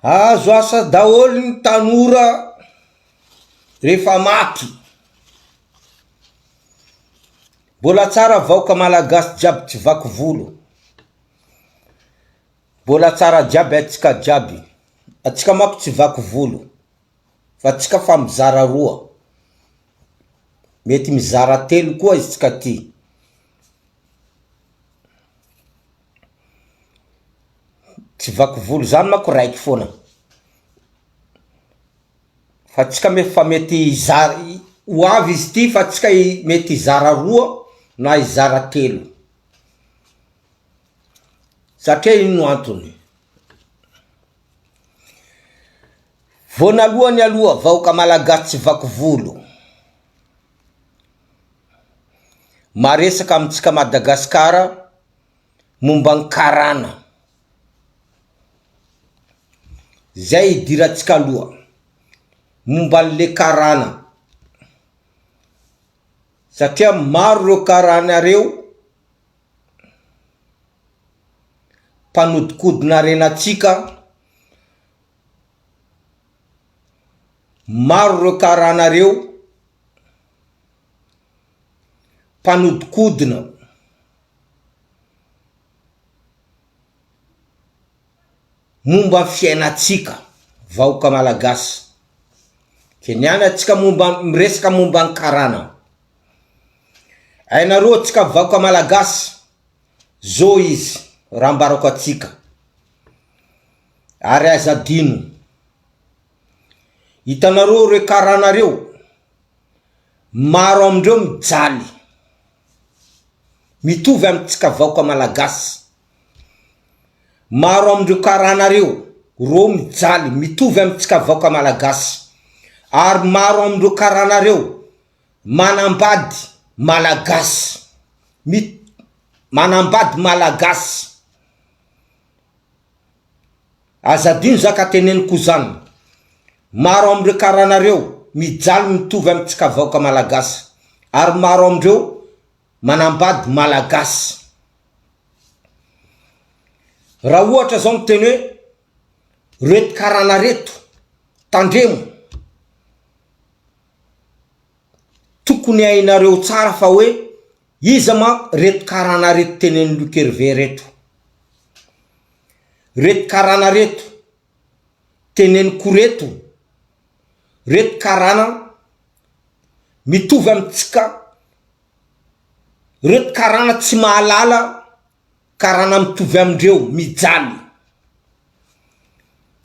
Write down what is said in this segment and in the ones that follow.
Azo asa daholo ny tanora rehefa maty. Mbola tsara vahoaka malagasy jiaby tsy vaky volo. Mbola tsara jiaby atsika jiaby. Atsika manko tsy vaky volo fa atsika fa mizara roa. Mety mizara telo koa izy tsika ty. Tsy vaky volo zany manko raiky foana. Fa tsika me- fa mety hizara ho avy izy ity fa tsika mety hizara roa na hizara telo. Satria ino no antony? Voanalohany aloha vahoaka malagasy tsy vaky volo. Maresaka amintsika Madagasikara momba ny karana. Zay idirantsika aloha momba an'le karana satria maro reo karana reo mpanodikodina harenantsika, maro reo karana reo mpanodikodina. Momba ny fiainantsika vahoaka malagasy. Ke niany antsika momba miresaka momba ny karana. Hainareo antsika vahoaka malagasy zao izy raha ambarako antsika. Ary aza adino. Hitanareo reo karana reo, maro amindreo mijaly. Mitovy amintsika vahoaka malagasy. Maro amindreo karana reo, reo mijaly mitovy amintsika vahoaka malagasy. Ary maro amindreo karana reo manambady malagasy. Mi- manambady malagasy. Aza adino zaka teneniko zany. Maro amindreo karana reo mijaly mitovy amintsika vahoaka malagasy. Ary maro amindreo manambady malagasy. Raha ohatra zao miteny hoe reto karana reto tandremo tokony hainareo tsara fa hoe iza manko reto karana reto tenenin'i Luc Hervé reto. Reto karana reto teneniko reto, reto karana mitovy amintsika Reto karana tsy mahalala karana mitovy amindreo mijaly.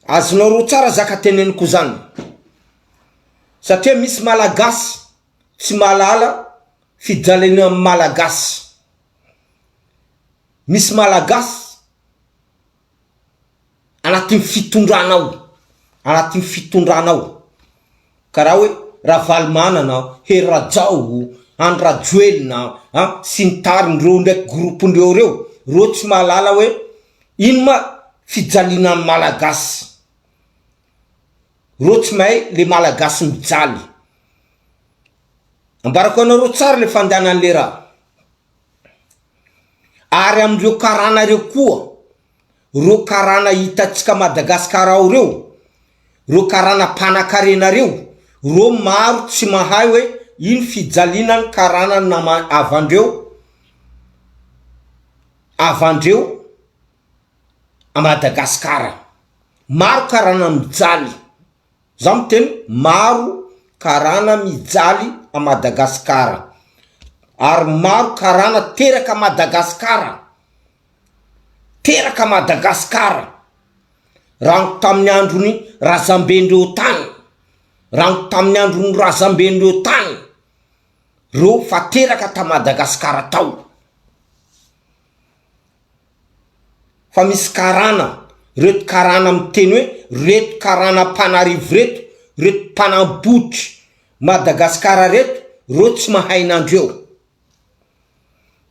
Azonareo tsara zaka teneniko zany. Satria misy malagasy tsy mahalala fijaliana malagasy. Misy malagasy anatin'ny fitondrana ao, anatin'ny fitondrana ao, karaha hoe Ravalomanana, Hery Rajao, Andry Rajoelina an, sy ny tariny reo ndraiky groupe-ndreo reo, reo tsy mahalala hoe ino ma fijaliana ny malagasy, reo tsy mahay le malagasy mijaly, ambarako anareo tsara le fandehanan'le raha. Ary amin'ireo karana ireo koa, ireo karana hitantsika Madagascar ao ireo, ireo karana mpanakarena ireo, ireo maro tsy mahay hoe ino fijaliana ny karana nama havandreo, havandreo a Madagascar. Maro karana mijaly. Za miteny maro karana mijaly a Madagascar ary maro karana teraka Madagascar teraka Madagascar rango tamin'ny androny razambendreo tany rango tamin'ny androny razambendreo tany reo fa teraka ta Madagascar tao. Fa misy karana, reto karana miteny hoe reto karana mpanarivo reto, reto mpanambotry Madagascar reto, reo tsy mahay nandreo.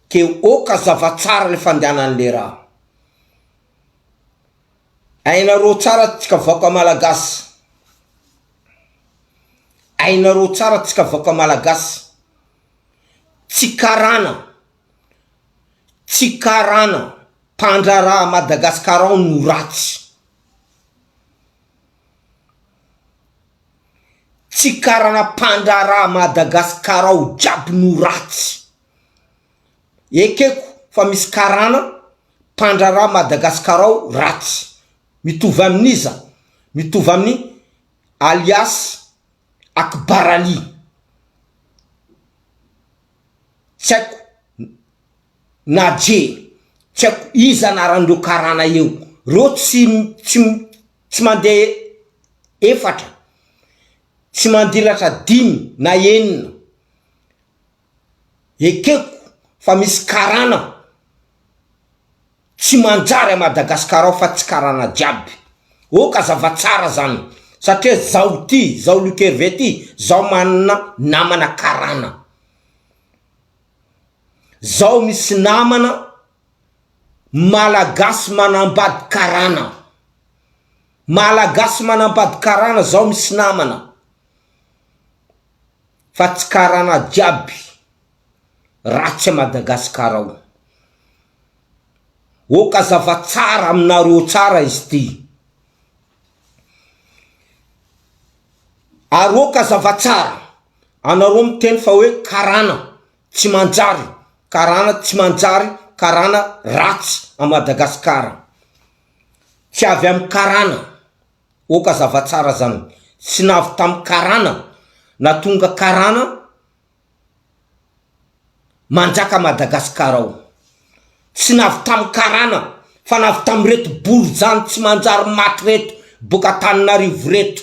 Ke ok azava tsara le fandehanan'le raha. Hainareo tsara tsika vahoaka malagasy. Hainareo tsara tsika vahoaka malagasy. Tsy karana. Tsy karana mpandraharaha Madagascar ao no ratsy. Tsy karana mpandraharaha Madagascar ao jiaby no ratsy. Ekeko fa misy karana mpandraharaha Madagascar ao ratsy. Mitovy amin'iza? Mitovy amin'i alias Akbarali. Tsy haiko na je tsy haiko iza anaran'ireo karana eo. Reo tsy tsy tsy mandeha efatra, tsy mandilatra dimy na enina. Ekeko fa misy karana tsy manjary a Madagascar ao fa tsy karana jiaby. Ok azava tsara zany satria zaho ty, zaho Luc Hervé ty, zaho manana namana karana. Zaho misy namana Malagasy manambady karana. Malagasy manambady karana zaho misy namana. Fa tsy karana jiaby ratsy a Madagascar ao. Ok azava tsara aminareo tsara izy ty. Ary ok azava tsara, anareo miteny fa hoe karana tsy manjary, karana tsy manjary, karana ratsy a Madagascar. Tsy avy am karana, ok azava tsara zany, tsy navy tam karana na tonga karana manjaka Madagascar ao. Tsy navy tam karana fa navy tam reto borizany tsy manjary maty reto boka Antananarivo reto.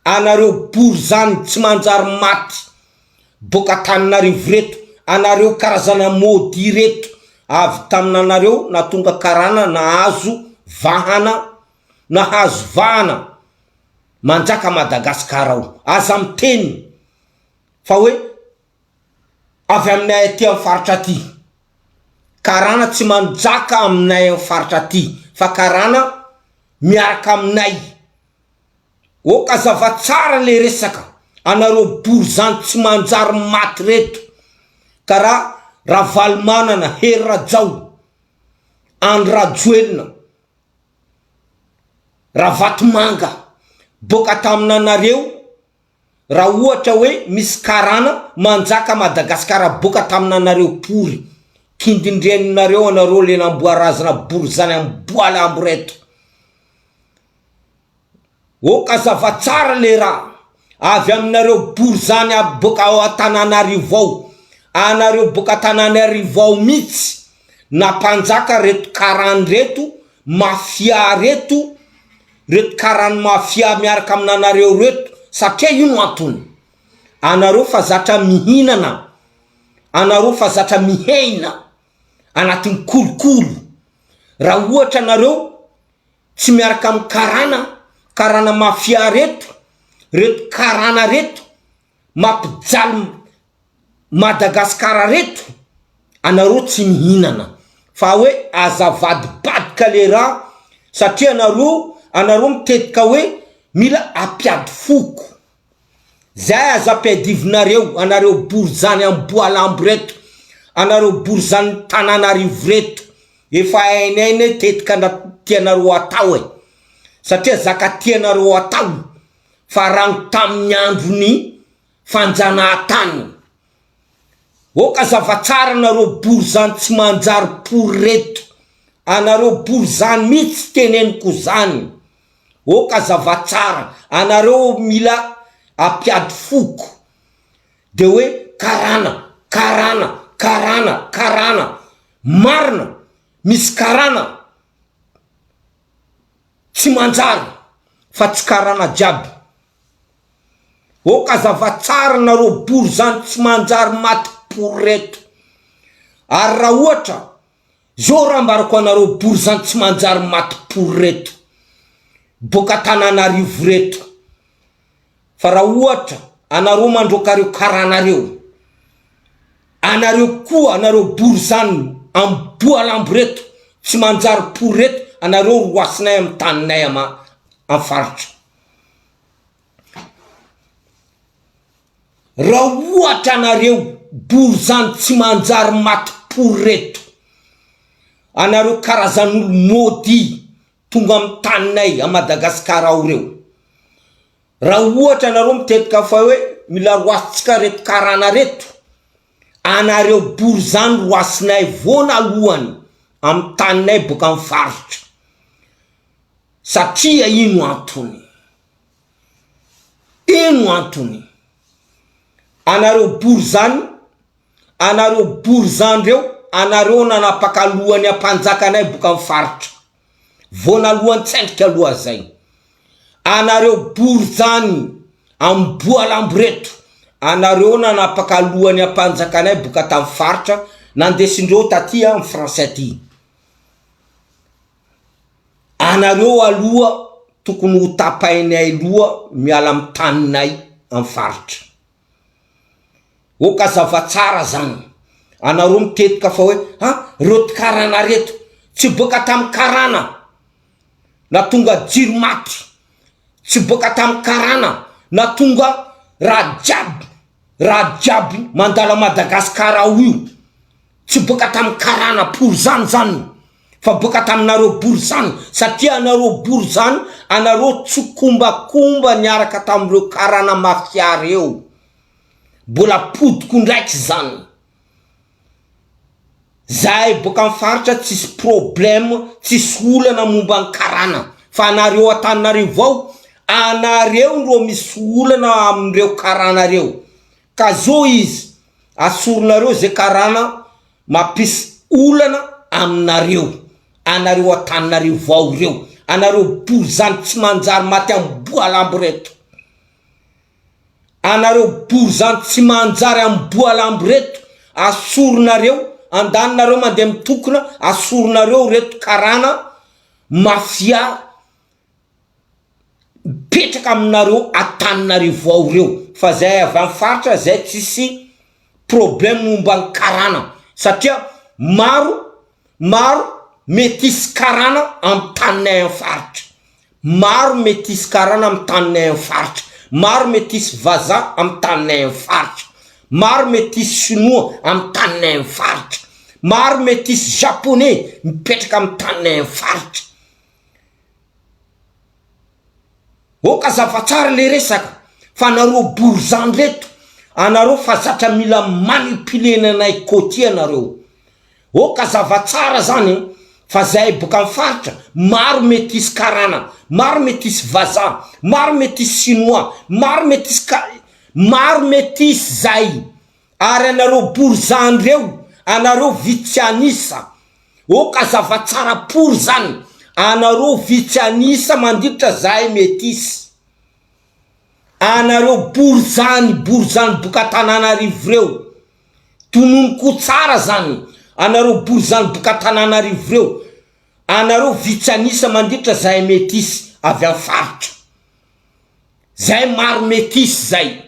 Anareo borizany tsy manjary maty boka Antananarivo reto, anareo karazana maudit reto avy taminanareo natonga karana nahazo vahana nahazo vahana manjaka Madagascar ao. Aza miteny fa hoe avy aminay aty amin'ny faritra aty. Karana tsy manjaka aminay amin'ny faritra aty fa karana miaraka aminay. Ok azava tsara le resaka, anareo borizano tsy manjary maty reto karaha Ravalomanana, Hery Rajao, Andry Rajoelina, Ravatomanga, boka taminanareo Raha ohatra hoe misy karana manjaka Madagascar boka taminanareo pory kindindreninareo anareo le namboarazana borizany amboa lambo reto. Ok azava tsara le raha avy aminareo borizany aby boka ao Antananarivo ao anareo boka Antananarivo ao mitsy nampanjaka reto karany reto mafia reto Reto karany mafia miaraka aminanareo reto satria io no antony anareo fa zatra mihinana anareo fa zatra miheina anatin'ny kolikoly raha ohatra anareo tsy miaraka amin'ny karana karana mafia reto reto karana reto mampijaly Madagascar reto anareo tsy mihinana fa hoe aza avadibadika le raha satria anareo anareo mitetika hoe mila ampiady foko zay aza ampiadivinareo anareo borizany amboalambo reto anareo borizany tananarivo reto efa hainay ne tetika tianareo atao e satria zaka tianareo atao fa rano tamin'ny androny fanjanahantany. Ok azava tsara nareo borizany tsy manjary pory reto, anareo borizany mitsy teneniko zany, ok azava tsara, anareo mila ampiady foko, de hoe karana, karana, karana, karana, marina misy karana tsy manjary fa tsy karana jiaby. Ok azava tsara nareo bory zany tsy manjary maty pory reto ary raha ohatra zao raha ambarako anareo bory zany tsy manjary maty pory reto boka tananarivo reto fa raha ohatra anareo mandroaka reo karanareo anareo koa anareo bory zany amboalambo reto tsy manjary pory reto anareo roasinay amy taninay ama am faritra Raha ohatra anareo borizano tsy manjary maty pory reto, anareo karazan'olo maudit tonga amin'ny taninay a Madagascar ao reo. Raha ohatra anareo mitetika fa hoe mila roasintsika reto karana reto, anareo borizano roasinay voanalohany amin'ny taninay boka amin'ny faritra. Satria ino antony? Ino antony? Anareo borizano, anareo borizano reo, anareo nanapaka lohany ampanjaka anay boka amin'ny faritra. Voanalohany tsendrika aloha zay. Anareo borizano amboalambo reto, anareo nanapaka lohany ampanjaka anay boka tamin'ny faritra, nandesindreo taty amin'ny français aty. Anareo aloha tokony ho tapahinay loha miala am taninay am faritra. Ok azava tsara zany. Anareo mitetika fa hoe ha reto karana reto tsy boaka tam karana na tonga jiro maty, tsy boaka tam karana na tonga raha jiaby raha jiaby mandalo a Madagascar ao io. Tsy boaka tamin'ny karana porizany zany fa boaka taminareo borizany satria anareo borizany anareo tsikombakomba niaraka tamin'ireo karana mafia reo. Mbola podiko ndraiky zany. Zahay boaka amin'ny faritra tsisy problème tsisy olana momba ny karana fa anareo Antananarivo ao anareo ro misy olana amin'ireo karana reo. Ka zo izy asoronareo ze karana mampisy olana aminareo anareo antananarivo ao reo anareo borizany tsy manjary maty amboalambo reto anareo borizany tsy manjary amboalambo reto asoronareo andaninareo mandeha mitokona asoronareo reto karana mafia mipetraka aminareo Antananarivo ao reo fa zay avy any faritra zay tsisy problème momba ny karana satria maro maro metisy karana am taninay any faritra maro metisy karana am taninay any faritra maro metisy vazaha am taninay any faritra maro metisy sinoa am taninay any faritra maro metisy japonais mipetraka am taninay any faritra Ok azava tsara le resaka fa anareo borizano reto anareo fa zatra mila manipuler anay côtier anareo ok azava tsara zany fa zahay boka am faritra maro metisy karana maro metisy vazaha maro metisy chinois maro metisy ka maro metisy zay ary anareo borizano reo anareo vitsy anisa Ok azava tsara pory zany anareo vitsy anisa mandritra zahay metisy anareo borizany borizany boka Antananarivo reo tononiko tsara zany anareo borizany boka Antananarivo reo anareo vitsy anisa mandritra zahay metisy avy am faritra zay maro metisy zay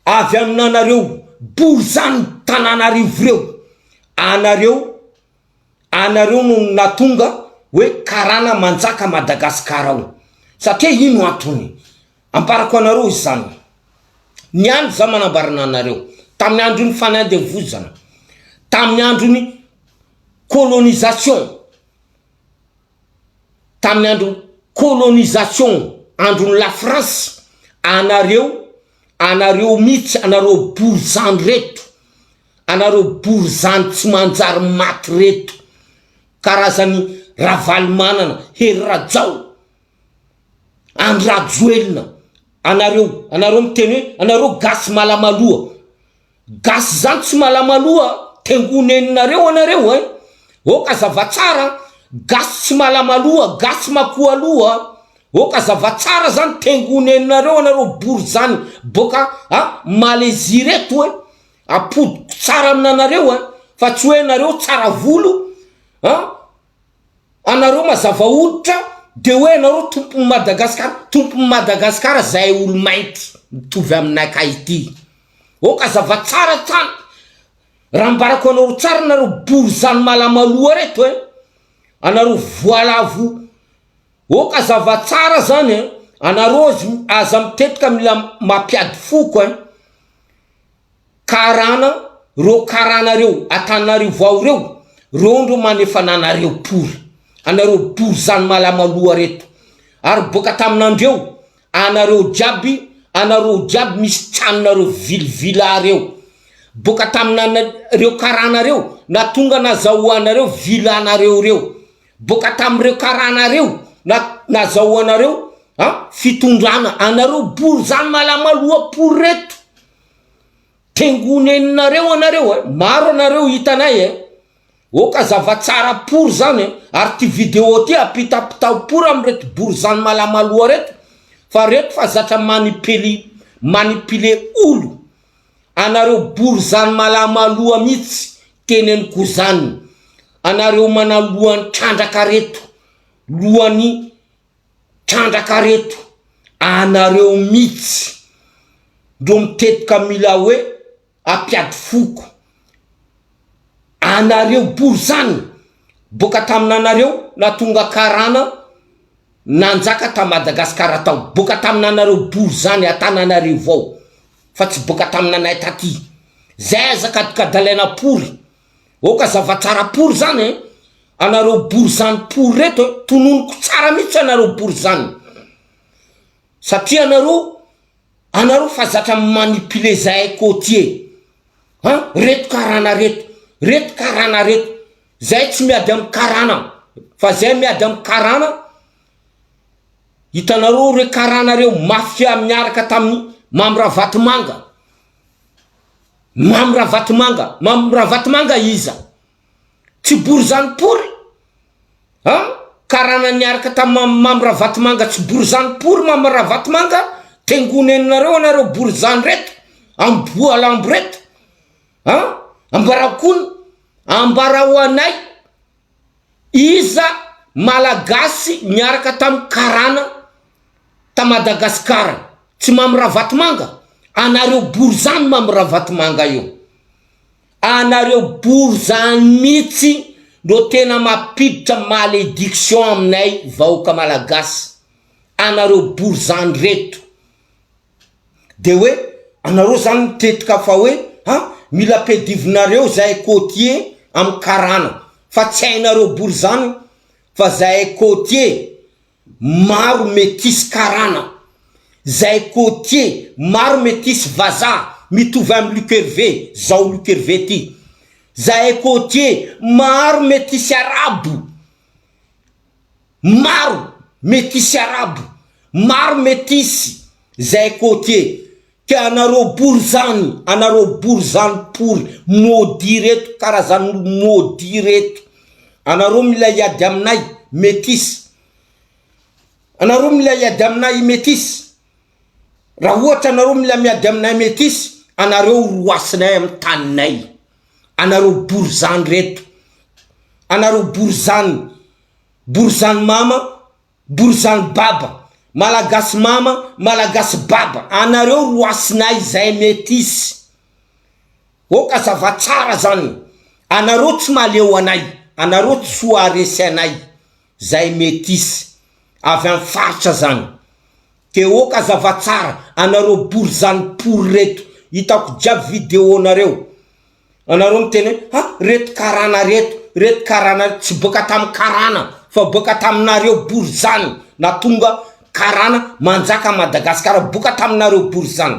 avy aminanareo borizany tananarivo reo anareo anareo no natonga hoe karana manjaka Madagascar ao satria ino antony ambarako anareo izany ny andro za manambarana anareo tamin'ny andron'ny fanandevozana tamin'ny andron'ny colonisation tamin'ny andro colonisation andron'ny la France anareo anareo mitsy anareo borizano reto anareo borizano tsy manjary maty reto karazany Ravalomanana Hery Rajao Andry Rajoelina anareo anareo miteny hoe anareo gasy malamaloha Gasy zany tsy malama loha tengoneninareo anareo ein! Ok azava tsara gasy tsy malama loha gasy makoa loha ok azava tsara zany tengoneninareo anareo bory zany boka a Malaisie reto ein! Apodiko tsara aminanareo ein! Fa tsy hoe nareo tsara volo an! Anareo mazava hoditra de hoe anareo tompon'i Madagascar, tompon'i Madagascar zahay olo mainty mitovy aminakay ity. Ok azava tsara tsany, raha ambarako anareo tsara nareo borizano malamaloha reto ein, anareo voalavo, ok azava tsara zany ein, anareo aza mitetika mila mampiady foko ein. Karana, reo karana reo Antananarivo ao reo, reo ndreo manefana anareo pory, anareo borizano malama loha reto, ary boka taminandreo, Anareo jiaby, anareo jiaby misy tranonareo ville villa reo. Boka tamina reo karana reo natonga nazahoanareo villa nareo reo. Boka tamin'ireo karana reo na nazahoanareo a fitondrana anareo bory zany malamaloa pory reto. Tengoneninareo anareo e, maro anareo hitanay e. Oka zava-tsara pory zany e, ary ty video ty ampitapitao pory amin'ireto bory zany malamaloa reto fa reto fa zatra manipeli manipuler olo. Anareo bory zany malamaloa mitsy teneniko zany. Anareo mana lohany trandraka reto, lohany trandraka reto, anareo mitsy ndro mitetika mila hoe ampiady foko. Anareo bory zany boka taminanareo natonga karana nanjaka ta Madagascar tao boka taminanareo bory zany atananarivo ao fa tsy boka taminanay taty zay aza kadikadalaina pory oka zavatsara pory zany e anareo bory zany pory reto e tononiko tsara mitsy anareo bory zany satria anareo Anareo fa zatra mi manipuler zahay côtier an! Reto karana reto, reto karana reto, zahay tsy miady am karana fa zahay miady am karana, hitanareo reo karana reo mafia miaraka tamin'ny Mamy Ravatomanga, Mamy Ravatomanga, Mamy Ravatomanga iza? Tsy borizano pory? An! Karana niaraka tam Mamy Mamy Ravatomanga tsy borizano pory Mamy Ravatomanga tengoneninareo anareo borizano reto amboa lambo reto an! Ambarao kony ambarao anay iza malagasy niaraka tam karana ta Madagascar tsy Mamy Ravatomanga anareo borizano Mamy Ravatomanga io. Anareo bory zany mitsy no tena mapiditra malediction aminay vahoaka malagasy, anareo bory zany reto de hoe anareo zany mitetika fa hoe ha mila ampedivinareo zahay cotier am karana fa tsy hainareo bory zany fa zahay cotier Maro metisy karana, zay côtier, maro metisy vazaha mitovy am Luc Hervé, zao Luc Hervé ty, zahay côtier, maro metisy arabo, maro metisy arabo, maro metisy zay côtier, ke anareo bory zany, anareo bory zany pory, maudit reto karazan'olo maudit reto, anareo mila hiady aminay metisy. Anareo mila hiady aminay metisy, raha ohatra anareo mila miady aminay metisy, anareo roasinay amin'ny taninay, anareo borizano reto, anareo borizano, borizano mama, borizano baba, malagasy mama, malagasy baba, anareo roasinay zay metisy, oka zava-tsara zany, anareo tsy mahaleo anay, anareo tsy ho aharesy anay. zay metisy avy am faritra zany de ok azava tsara anareo bory zany pory reto hitako jiaby video nareo anareo miteny hoe ha reto karana reto reto karana reto tsy boaka tam karana fa boaka taminareo bory zany natonga karana manjaka Madagascar boka taminareo bory zany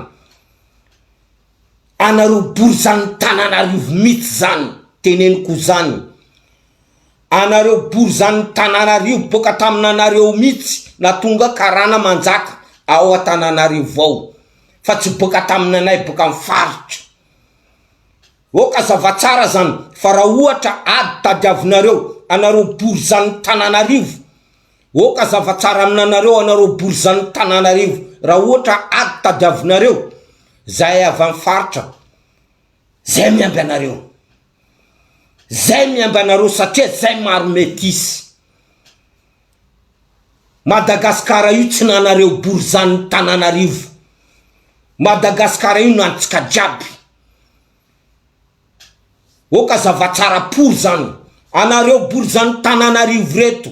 anareo bory zany tananarivo mitsy zany teneniko zany Anareo borizan'ny tananarivo boka taminanareo mitsy natonga karana manjaka ao atananarivo ao fa tsy boka taminanay boka am faritra. Ok azava tsara zany fa raha ohatra ady tadiavinareo anareo borizan'ny tananarivo ok azava tsara aminanareo anareo borizan'ny tananarivo raha ohatra ady tadiavinareo zahay avy am faritra zay miamby anareo. Zay miamby anareo satria zay maro metisy. Madagascar io tsy nanareo borizan'ny tananarivo. Madagascar io nantsika jiaby. Oka zavatsara pory zany. Anareo borizan'ny tananarivo reto.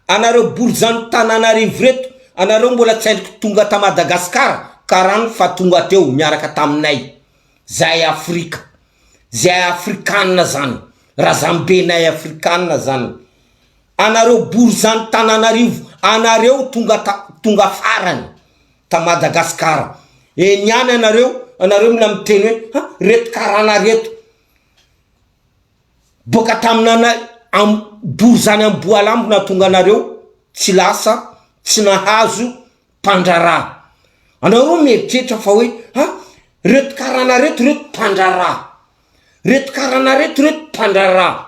Anareo borizan'ny tananarivo reto. Anareo mbola tsy endriky tonga ta Madagascar karany fa tonga teo miaraka taminay. Zahay Afrika. Zay afrikana zany, razambenay afrikana zany, anareo borizano tananarivo, anareo tonga ta tonga farany, Ta Madagascar. Eny ihany anareo, anareo mila miteny hoe ha reto karana reto. Boaka taminana am borizany amboalambo nahatonga anareo tsy lasa, tsy nahazo mpandraharaha. Anareo mieritreritra fa hoe ha reto karana reto reto mpandraharaha. Reto karana reto reto mpandraharaha.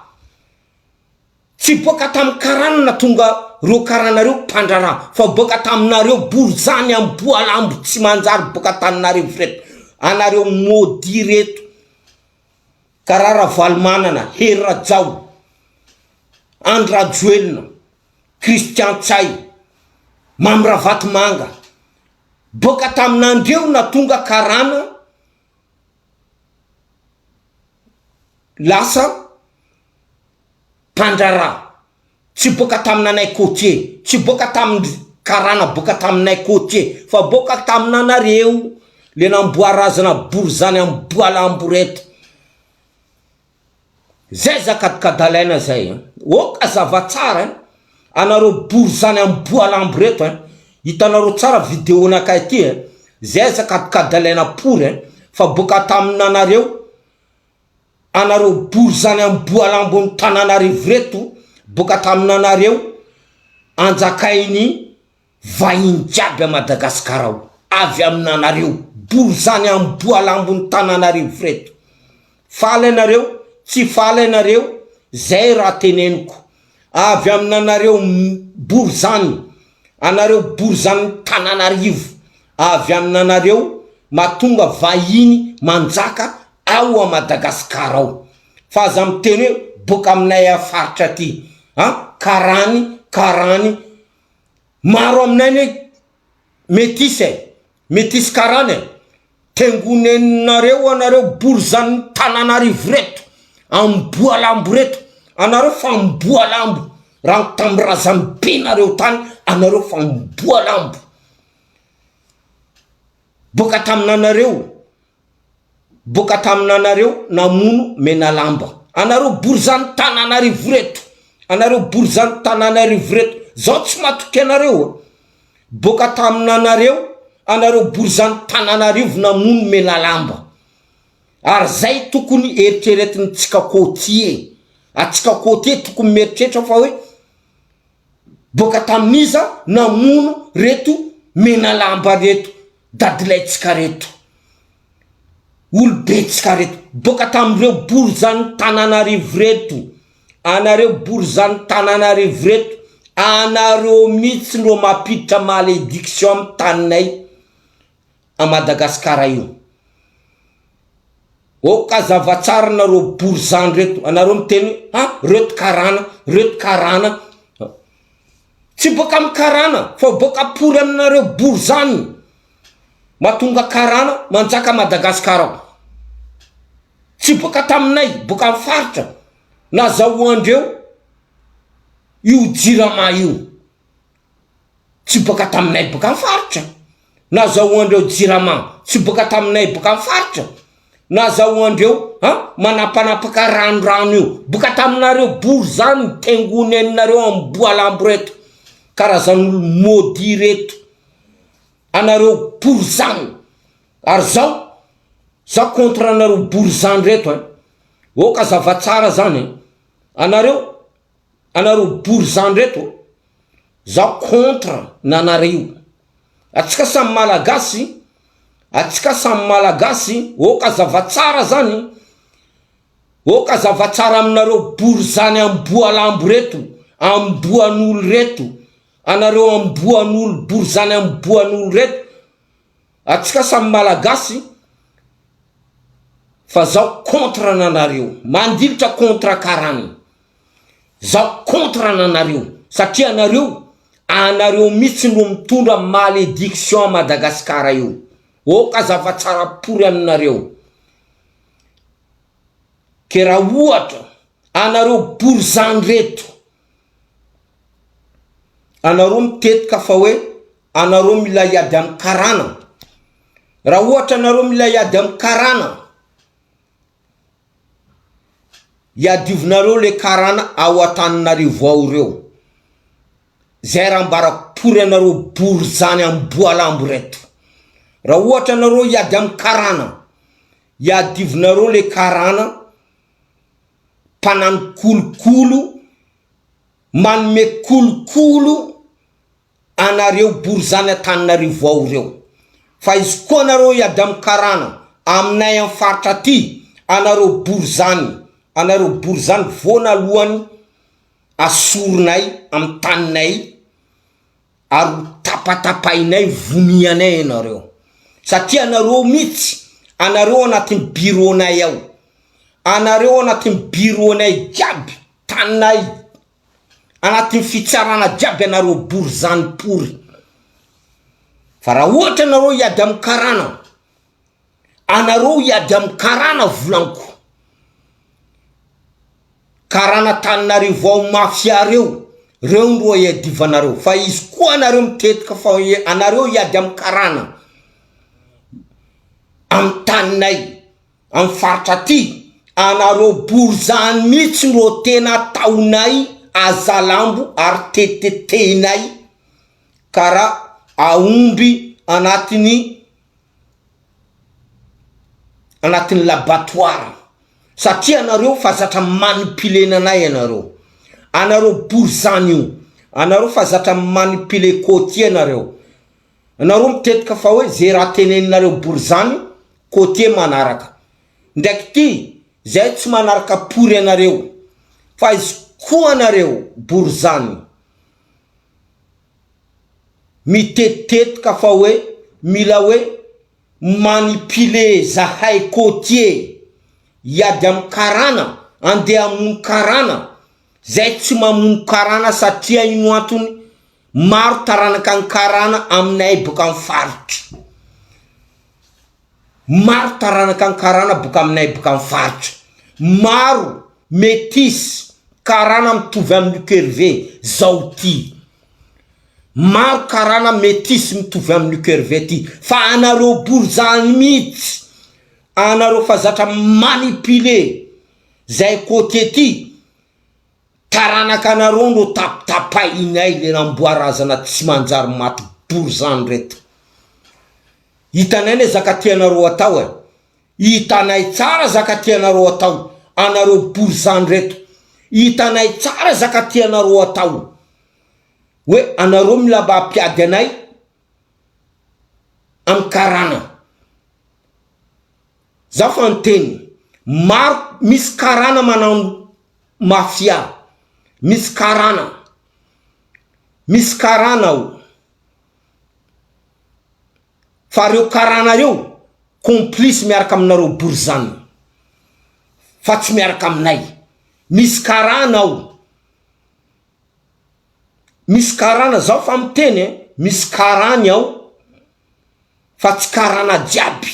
Tsy boaka tamin'ny karana nahatonga reo karana reo mpandraharaha fa boaka taminareo borizany amboalambo tsy manjary boaka Antananarivo reto. Anareo maudit reto. Karaha Ravalomanana, Hery Rajao, Andry Rajoelina, Christian Ntsay, Mamy Ravatomanga, boaka taminandreo natonga karana lasa mpandraharaha. Tsy boaka taminanay côtier, tsy boaka tamin-dry karana boaka taminay côtier fa boaka taminanareo le namboarazana borizany amboalambo reto. Zay zakadikadalaina zay an! Ok azava tsara ein! Anareo borizany amboalambo reto ein! Hitanareo tsara video nakay ty ein! Zay zakadikadalaina pory ein! Fa boaka taminanareo Anareo bory zany amboalambon'ny tananarivo reto boka taminanareo anjakainy vahiny jiaby a Madagascar ao avy aminanareo bory zany amboalambon'ny tananarivo reto faly anareo tsy faly anareo zay raha teneniko avy aminanareo bory zany anareo bory zany tananarivo avy aminanareo matonga vahiny manjaka ao a Madagascar ao fa aza miteny hoe boka aminay a faritra aty a karany karany maro aminay anie metisy e metisy karany e tengoneninareo anareo borizan'ny tananarivo reto amboalambo reto anareo fa amboalambo raha tamy razambe nareo tany anareo fa amboalambo boka taminanareo Boka taminanareo namono menalamba. Anareo borizany tananarivo reto. Anareo borizany tananarivo reto. Zaho tsy matoky anareo a. Boka taminanareo anareo borizany tananarivo namono menalamba. Ary zay tokony eritreretin'ny tsika côtier. Atsika côtier tokony mieritreritra fa hoe boka tamin'iza namono reto menalamba reto. Dadilaintsika reto, olobentsika reto, boka tamin'ireo borizan'ny tananarivo reto, anareo borizan'ny tananarivo reto, anareo mihitsy no mampiditra malédiction amin'ny taninay à Madagascar io. Ok azava tsara nareo borizano reto, anareo miteny hoe ha reto karana, reto karana, tsy boaka amy karana fa boaka pory aminareo borizano mahatonga karana manjaka Madagascar ao, tsy boaka taminay boaka amy faritra nazahoandreo io jirama io. Tsy boaka taminay boka am faritra, nazahoandreo jirama tsy boaka taminay boka am faritra, nazahoandreo an manapanapaka ranorano io boka taminareo bory zany tengoneninareo amboalambo reto karazan'olo maudit reto anareo bory zany ary zao za contre anareo bory zany reto ein ok zava tsara zany ein anareo anareo bory zany reto Zaho contre nanareo. Atsika samy malagasy, atsika samy malagasy, ok azava tsara zany, ok azava tsara aminareo borizany amboalambo reto, amboan'olo reto, anareo amboan'olo borizany amboan'olo reto, atsika samy malagasy fa zaho contre nanareo, mandilitra contre karana. Zaho contre anareo satria anareo anareo mitsy no mitondra malédiction à Madagascar io ok azava tsara pory aminareo ke raha ohatra anareo borizano reto anareo mitetika fa hoe anareo mila hiady amy karana raha ohatra anareo mila hiady amy karana Iadiovinareo le karana ao Antananarivo ao reo. Zay raha ambarako pory anareo borizany amboalambo reto. Raha ohatra anareo hiady amin'ny karana, iadivinareo le karana mpanano kolokolo, manome kolokolo anareo borizany Antananarivo ao reo. Fa izy koa anareo hiady amin'ny karana, aminay amin'ny faritra aty, anareo borizany, anareo borizany voanalohany asorinay amin'ny taninay ary ho tapatapahinay vonianay ianareo satria anareo mitsy anareo anatin'ny bureau nay ao anareo anatin'ny bureau nay jiaby taninay anatin'ny fitsarana jiaby anareo borizany pory fa raha ohatra anareo hiady amin'ny karana Anareo hiady amin'ny karana volaniko. Karana Antananarivo ao mafia reo, reo ndro iadivanareo fa izy koa anareo mitetika fa anareo hiady amin'ny karana amin'ny taninay amin'ny faritra aty, anareo borizany mitsy ndro tena ataonay azalambo ary tetitetehinay kara aomby anatin'ny anatin'ny laboratoara satria anareo fa zatra manipuler anay ianareo, anareo borizany io, anareo fa zatra manipuler côtier nareo, anareo mitetika fa hoe ze raha teneninareo borizany côtier manaraka, ndraiky ty zay tsy manaraka pory anareo fa izy koa anareo borizany Mitetitetika fa hoe mila hoe manipuler zahay côtier hiady am karana andeha hamono karana zay tsy mamono karana satria ino antony maro taranaka ny karana aminay boka am faritra maro taranaka ny karana boka aminay boka am faritra maro metis karana mitovy am Luc Hervé zao ty Maro karana metis mitovy am Luc Hervé ty fa anareo borizany mitsy anareo fa zatra manipuler zay côté ty taranaka anareo no tapitapahinay le namboa razana tsy manjary maty borizany reto hitanay ne zaka tianareo atao e hitanay tsara zaka tianareo atao anareo borizany reto hitanay tsara zaka tianareo atao Hoe anareo mila mba hampiady anay am karana. Za fa niteny, maro misy karana manao mafia, misy karana, misy karana ao, fa reo karana reo complice miaraka aminareo borizano fa tsy miaraka aminay, misy karana ao. Misy karana zaho fa miteny e, misy karany ao fa tsy karana jiaby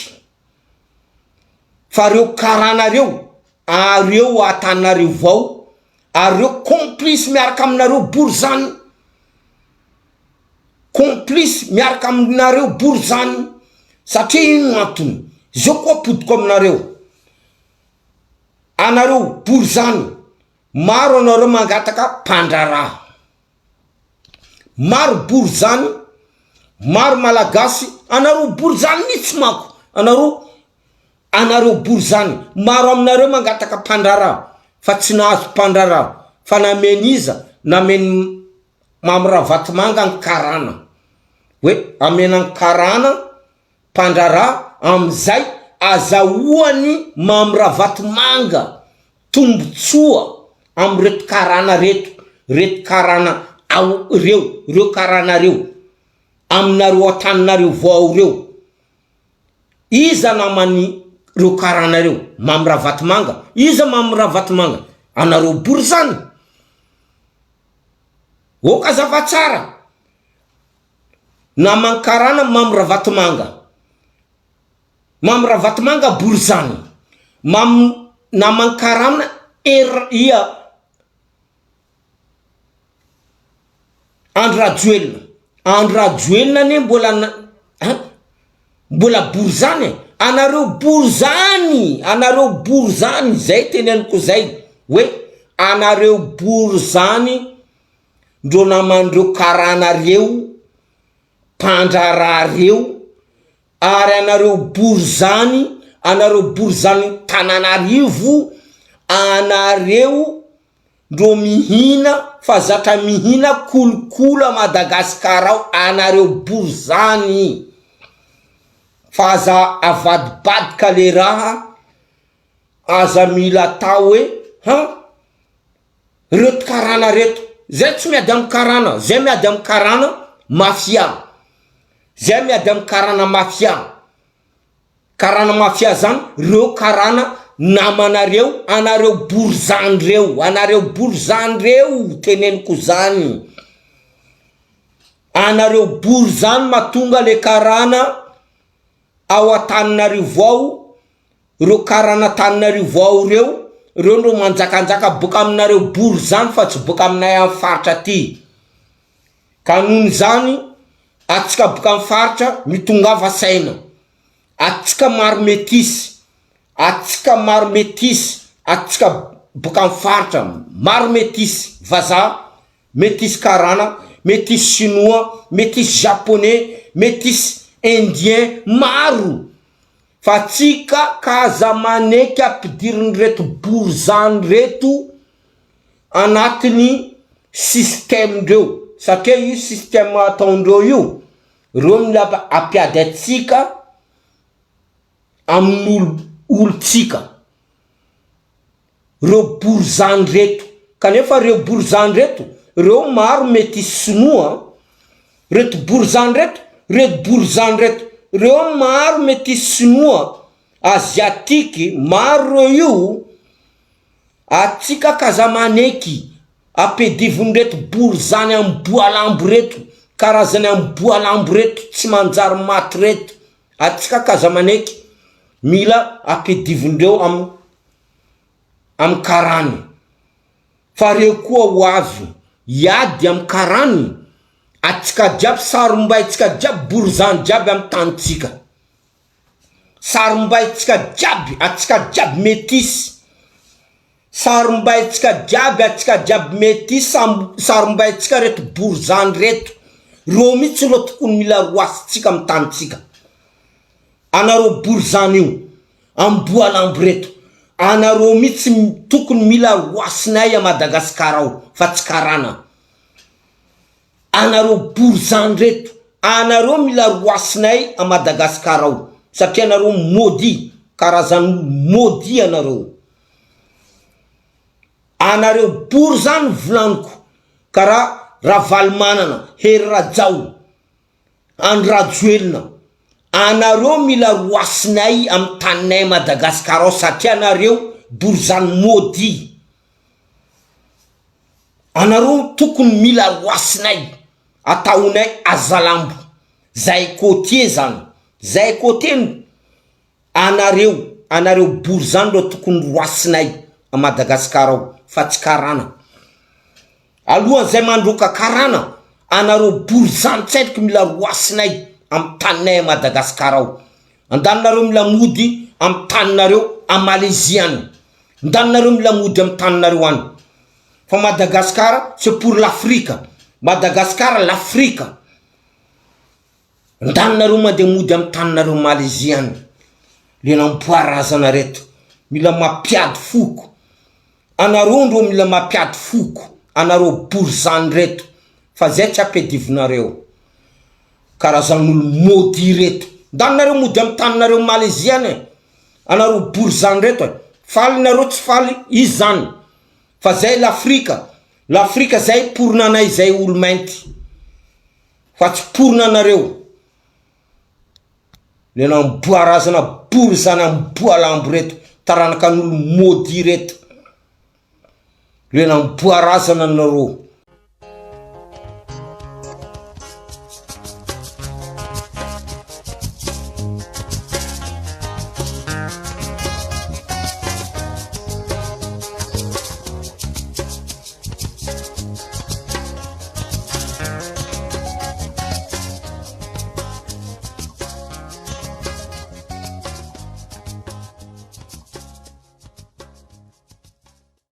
fa reo karana reo areo Antananarivo ao ary reo complice miaraka aminareo borizany, complice miaraka aminareo borizany satria ino antony, zao koa apodiko aminareo, anareo borizany Maro anareo mangataka mpandraharaha. Maro borizany, maro malagasy, anareo borizany mihitsy manko, anareo anareo borizany, maro aminareo mangataka mpandraharaha fa tsy nahazo mpandraharaha fa namen'iza? Namen'i Mamy Ravatomanga ny karana, hoe amena ny karana mpandraharaha amin'izay azahoan'i Mamy Ravatomanga tombotsoa amin'ireto karana reto, reto karana ao reo, reo karana reo, aminareo an-taninareo ao reo, iza naman'ny reo karana reo? Mamy Ravatomanga, iza Mamy Ravatomanga? Anareo bory zany? Ok azava tsara, naman'ny karana Mamy Ravatomanga. Mamy Ravatomanga Borizano, Mamy naman'i Karana er ia Andry Rajoelina, Andry Rajoelina anie mbola na an mbola Borizano e, anareo Borizany, anareo Borizany zay teneniko zay hoe anareo Borizany ndreo namandreo Karana reo, mpandraharaha reo. Ary anareo borizany, anareo borizany Tananarivo, anareo ndro mihina fa zatra mihina kolokolo a Madagascar ao, anareo borizany fa aza avadibadika le raha, aza mila atao hoe han. Reto karana reto, zay tsy miady am karana, zay miady am karana mafia, zay miady am karana mafia, karana mafia zany reo karana namanareo anareo borizano reo, anareo borizano reo teneniko zany, anareo borizano mahatonga le karana ao Antananarivo ao Reo karana Antananarivo ao reo, reo no manjakanjaka boka aminareo bory zany fa tsy boka aminay am faritra aty. Ka noho izany atsika boka am faritra mitongava saina. Atsika maro metisy, atsika maro metisy, atsika boka am faritra maro metisy vazaha, metisy karana, metisy sinoa, metisy japonais, metisy indien, maro. Fa tsika ka aza maneky ampidirin'ireto borizano reto anatiny système ndreo satria io système ataondreo io reo mila ampiady atsika amin'olo olontsika. Reo borizano reto kanefa reo borizano reto reo maro metisy sinoa an, reto borizano reto reto borizano reto reo maro metisy sinoa aziatiky maro reo io atsika k'aza maneky ampedivon'ireto borizany amboalambo reto karazany amboalambo reto tsy manjary maty reto atsika k'aza maneky mila ampedivondreo am am karany fa reo koa ho avy hiady am karany atsika jiaby sarombaintsika jiaby borizano jiaby am tanitsika sarombaintsika jiaby atsika jiaby metisy sarombaintsika jiaby atsika jiaby metisy sam- sarombaintsika reto borizano reto reo mitsy reo tokony mila roasintsika am tanitsika Anareo borizano io amboa lambo reto anareo mitsy tokony mila roasinay a Madagascar ao fa tsy karana anareo borizano reto anareo mila roasinay a Madagascar ao satria anareo maudit karazan'olo maudit anareo anareo borizano volaniko karaha Ravalomanana Hery Rajao Andry Rajoelina, anareo mila roasinay am taninay Madagascar ao satria anareo borizano maudit, anareo tokony mila roasinay ataonay azalambo, zahay côtier zany, zahay côtier no Anareo, anareo bory zany reo tokony roasinay a Madagascar ao fa tsy karana. Alohan'izay mandroaka karana, anareo bory zany tsendriky mila roasinay am taninay a Madagascar ao. Andaninareo mila mody am taninareo a Malaisie any. Andaninareo mila mody am taninareo any. Fa Madagascar c'est pour l'Afrique. Madagascar l'Afrique. Ndany nareo mandeha mody am tany nareo Malaisie any le nampoarazana reto mila mampiady foko anareo ndreo mila mampiady foko anareo borizano reto fa zay tsy ampiadivinareo karazan'olo maudit reto ndany nareo mody am tany nareo Malaisie any e anareo borizano reto e faly nareo tsy faly izy zany fa zay l'Afrika l'Afrika zay pour nanay zay olo mainty Fa tsy porina anareo. Le namboa razana bory zany amboa lambo reto taranaka an'olo maudit reto. Le namboa razana anareo.